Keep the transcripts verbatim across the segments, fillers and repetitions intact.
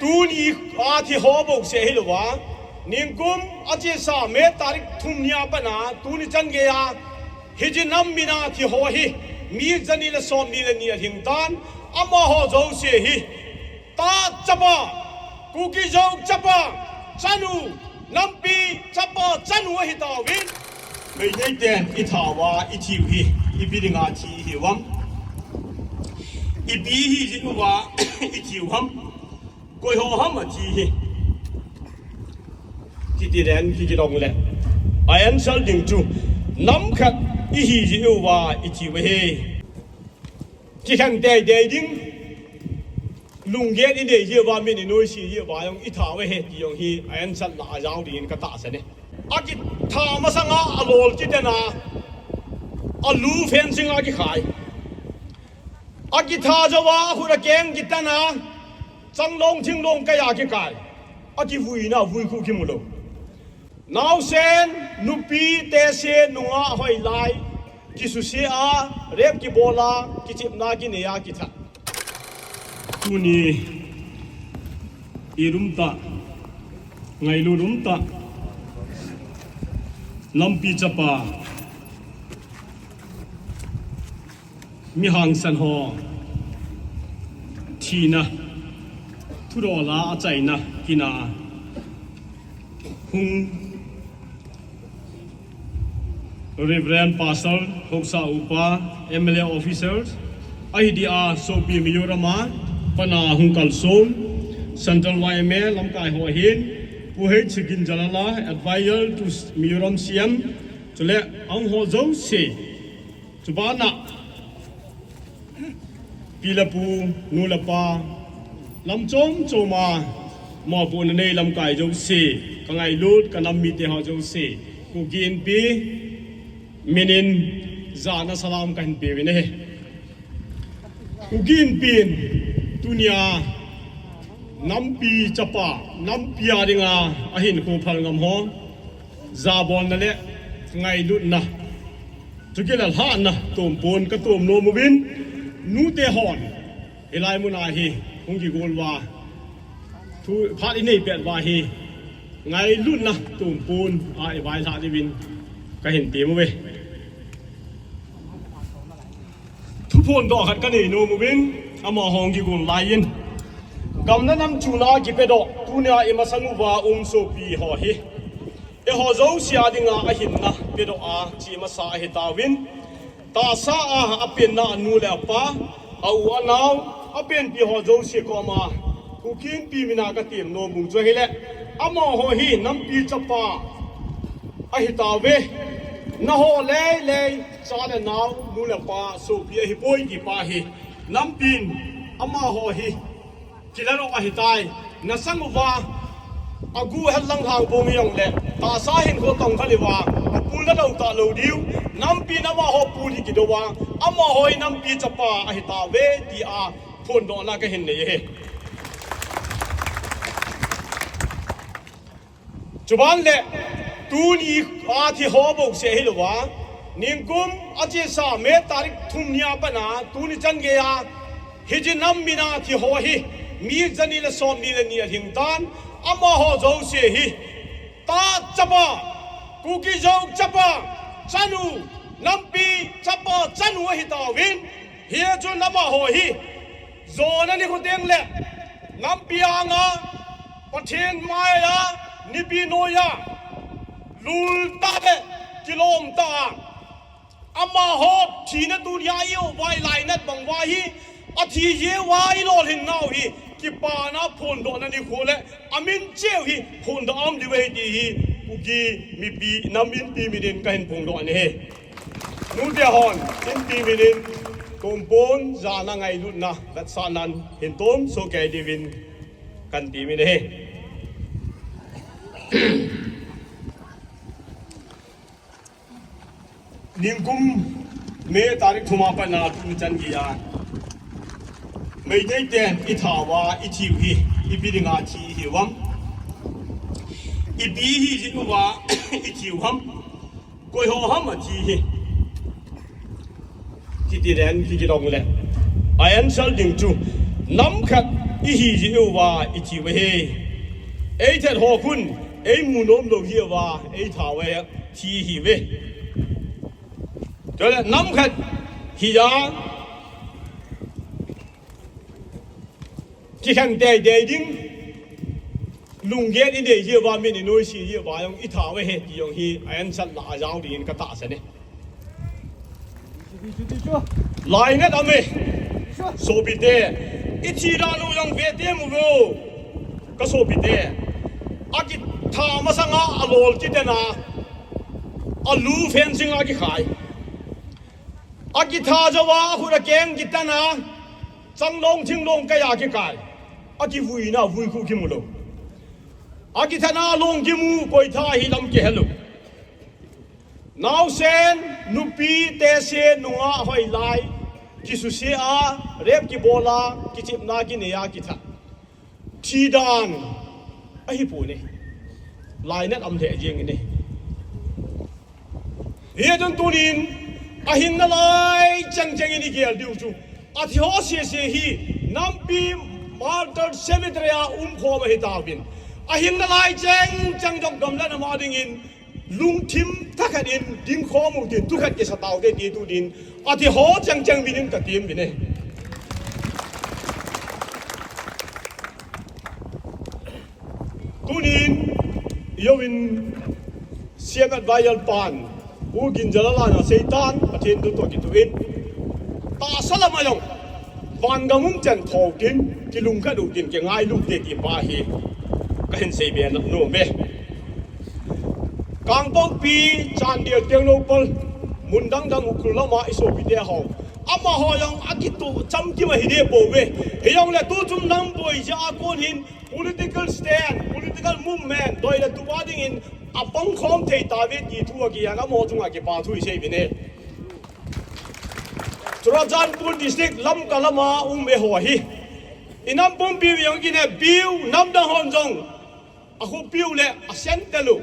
Tuni a thi ho bou seh hilouva, ningkum achesa May tarik thum nia pat a tuni chan geiya hiche nam mina thi ho hi mi jani le somni le ni alhing tan, amaho jouse hi ta chapa, Kuki Zo chapa, chanu, nampi chapa chanu ahitauvin. Meitei ten itha uva ithiu hi ipi dinga thi ihiu ham? Ipi hijeh uva ithiu ham? Koi ho ham athi hi? Kiti den kikidong le, a answer ding chu, nam khat ihi jeh uva ithiu ahi. Kikhen teitei ding, lunggel inei jeh uva, min inoise jeh uva jong itha uve ti jong hi a answer lah a jao dingin katahsan e. Akitha masanga alol kiten a, alu fencing a kikhai. Akitha jouva akhut akeng kiten a, changlong thinglong kaiya kikai. Akivuina vui khu kimulou. Naosen, nupi, tehse, nungah, hoilai kisuse a, rape kibol a, kichepna kinei a kithat. Tuni it umtah, ngailut umtah, nampi chapa, mi hangsan ho thina, thudol a achaina kin a hung, Reverend Pastor, Haosa Upa, M L A officers, ahidia sopi Mizoram a pat a hung kalsong, Central Y M A lamkai ho ahin, Pu H Ginjalala, Advisor to Mizoram C M, chule ahung ho jouse, chubana pi le pu, nu le pa, lam chom chom a mopohna nei lamkai jouse, kangailut kanam mite ho jouse, Kuki Inpi minin jana salam kahin peuvin ahi. Kuki Inpin tunia nampi chapa, nampi a dinga ahinkho phalngam ho, jabolna le ngailutna, chukit le lhahna tompon katom nom uvin, nute hon hilai muna hi hung kigol uva, thu phat inei pet uva hi ngailutna tompon a ivailhah diuvin kahin tem uve. Thuphondoh khat kanei nom uvin, amaho hung kigol laiyin, gam le nam chuna kipedoh tunia imasang uva um sopi ho hi, eiho jouse a dinga ahinna pedoh a che masa ahitauvin, tahsa a apenna anu le apa, a u anao, apenpi ho jouse koma Kuki Inpi mina katem nom u chu ahile, amaho hi nampi chapa ahitauve. Naho leilei, cha le nao, nu le pa, sopi ahipoi ti pa hi nampin amaho hi kilalo ahitai. Nasang uva, agu hel lang lhang bong jongle, tahsa hinkho tong khat uva apul nalou talou diu, nampin amaho pul hi kidou a, amaho hi nampi chapa ahitauve tia phondohna kahin nei ahi. Chuban le, tuni a thi ho bou seh hilouva, ningkum achesa May tarik thum nia pat a tuni chan geiya hiche nam mina thi ho hi mi jani le somni le ni alhing tan, amaho jouse hi ta chapa, Kuki Zo chapa, chanu, nampi chapa chanu ahitauvin, hichun amaho hi jona nikho tengle nampi anga, Pathen maiya, nipi noiya lul tah le kilom tah a, amaho thina tunia iuva ilainat bang uva hi, athi jeh uva ilolhin nau hi kipana phondohna nikho le amin cheh u hi phondoh aum diu ahi ti hi Kuki mipi, nam Inpi minin kahin phongdoh ahi. Nute hon Inpi minin tompon, jana, ngailutna, vetsahnan hin tomsoh kei diuvin kahin temin ahi. Ningkum May tarik thum a pat a tuni chan geiya Meitei ten itha uva ithiu hi ipi dinga thi ihiu ham? Ipi hijeh uva ithiu ham? Koi ho ham athi hi? Kiti den kikidong le, a answer ding chu, nam khat Ihi jeh uva ithi uve. Eithet ho khun eimu nom lou jeh uva eitha uve, thi ihi uve. Chule nam khat hija kikhen teitei ding, lunggel inei jeh uva, min inoise jeh uva jong itha uve ti jong hi a answer la a jao dingin katahsan e. Lainat aume. Sopite, ithi dan u jong vete mu vo. Kasopite, akitha masanga alol kiten a, alu fencing a kikhai. Akitha jouva akhut akeng kitan a, changlong thinglong kaiya kikai. Akivuina vuikhu kimu lou. Akithat na long kimu, koitha hi lam kihe lou. Naosen, nupi, tehse, nungah, hoilai kisuse a, rape kibol a, kichepna kinei a kithat. Thi dan ahipoi. Lainat aum lheh jengin e. Hijeh chun tunin ahing nalai chengcheng in igel diu chu, athi ho sese hi nampi Martyr Cemetery a umkhom ahitauvin, ahing nalai chengcheng jong gam le nam a dingin lungthim thakhat in dingkhom u tin thukhat kisa taute ti tunin athi ho chengcheng minin katem uvin e. Tunin, ijouvin, Siam Advisor pan, Pu Ginjalal in aseitan, Pathen thu toh kitoh in, tahsa lam a jong vangam um chan thou tin, kilungkhat u tin, kingailu te ti pa hi kahin seibe nom e. Kangpokpi, Chandel, Tengnoupal, mun dang dang Ukhrul lam a isopite ho, amaho jong akitoh chamkim ahi deh pouve. Hijongle tuchung nam boi jeh a kon hin political stand, political movement doi le tup a dingin apangkhom thei tauve ti thu akihen, amaho chunga kipa thu isei uvin e. Churachandpur District, Lamka lam a um eiho hi, inam pumpi u jong kineppiu, namdang hon jong akhopiu le a centre u,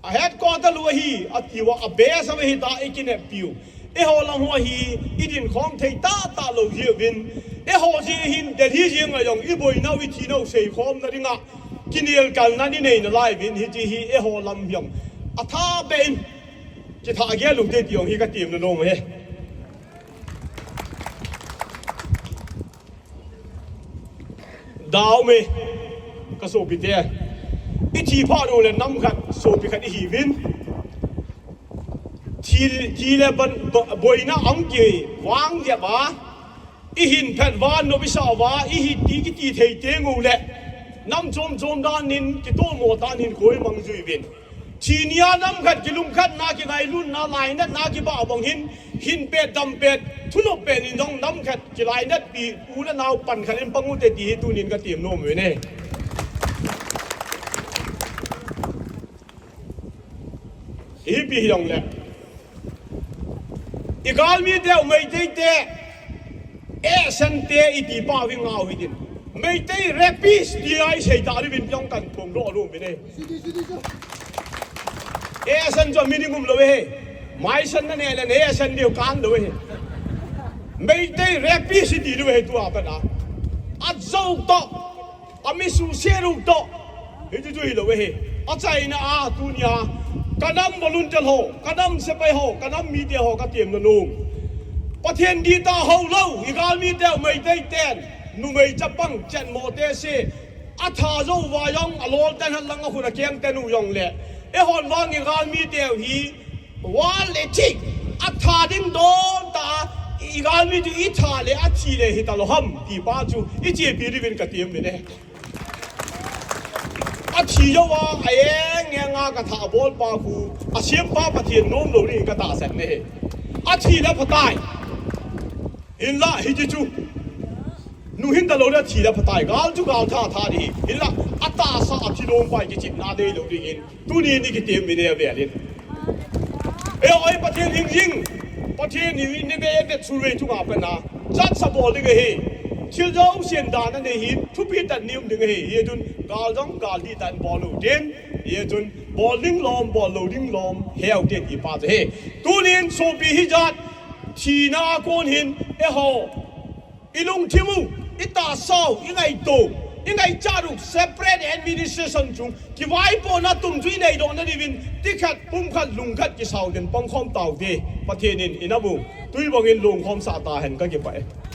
a headquarter u ahi atiuva, a base u ahita ikineppiu, eiho lam ho hi idinkhom thei tahtah lou jeh uvin, eiho jeh hin Delhi jeng a jong iboinau ithinau seikhomna dinga kinelkalna inei nalai uvin, hiche hi eiho lam jong athah beh in kithah gel u hite ti jong hi katemna nom e. Dau me, kasopite, ithi phat u le nam khat sopi khat ihiuvin, thi, thi le ban, ba, boina ahung kivang jep a, ihin phat uva, nop isah uva, ihi ti kiti thei teng u le nam chom chom dan in, kitomo dan in koi mang jui uvin. Thi nia nam khat kilungkhatna, kingailutna, lainatna kibah bang hin, hin pet dam pet, thunop pet in jong nam khat kilainatpi, u le nao pan khat in pang u hite ti hi tunin katem nom uvin e. Ipi hijongle, igalmi teu Meitei te, ehsen te iti pau hi ngau hitin, Meitei rapist tia isei ta diuvin jong kaphongdoh nom uvin e. Ehsen chu meaning umlou e. Maisan nanei le ehsen diu kanlou e. Meitei rapist iti diu ahi tua pat a. Ajou toh, ami suse diu toh, hichu chu hilou ahi. Achaina a tunia kanam volunteer ho, kanam sepai ho, kanam mite ho katemna nom, Pathen dihtah houlou igalmi teu Meitei ten numei chapang chenmo tehse atha jou uva jong, alol ten henlang akhut akeng ten u jongle, eihon vang igalmi teu hi, wal le thik, atha ding don tah a, igalmi chu itha le athi le hitalou ham ti pa chu ichepi diuvin katem uvin e. Athi jouva, aeng enga kathah bol pa khu, asempa Pathen nomlou ding katahsan e. Athi le phatai. Hinla hiche chu, nung hintalou le thi le phatai, gal chu gal tha tha ding hi. Hinla atahsa athi lom pa hi kichepna neilou dingin tunin ikitem uvin e avel in. Eiho hi Pathen hing jing, Pathen hi neive, vetsuh ve chunga pat a judge abol ding ahi. Thil jousen dan anei hin, thupi tah in um ding ahi. Hijeh chun gal jong gal dihtah in bol u hitin, hijeh chun bol ding lom, bol lou ding lom heu hite ti pa chu ahi. Tunin sopi hijat thina a kon hin eiho ilungthim u, itahsau, ingaito, ingaichat u separate administration chung kivaipohna tum chu ineidoh nadiuvin, tikhat, pumkhat, lungkhat kisau den pangkhom taute. Pathen in inabu twi bangin lungkhom sah tahen, kakipah e.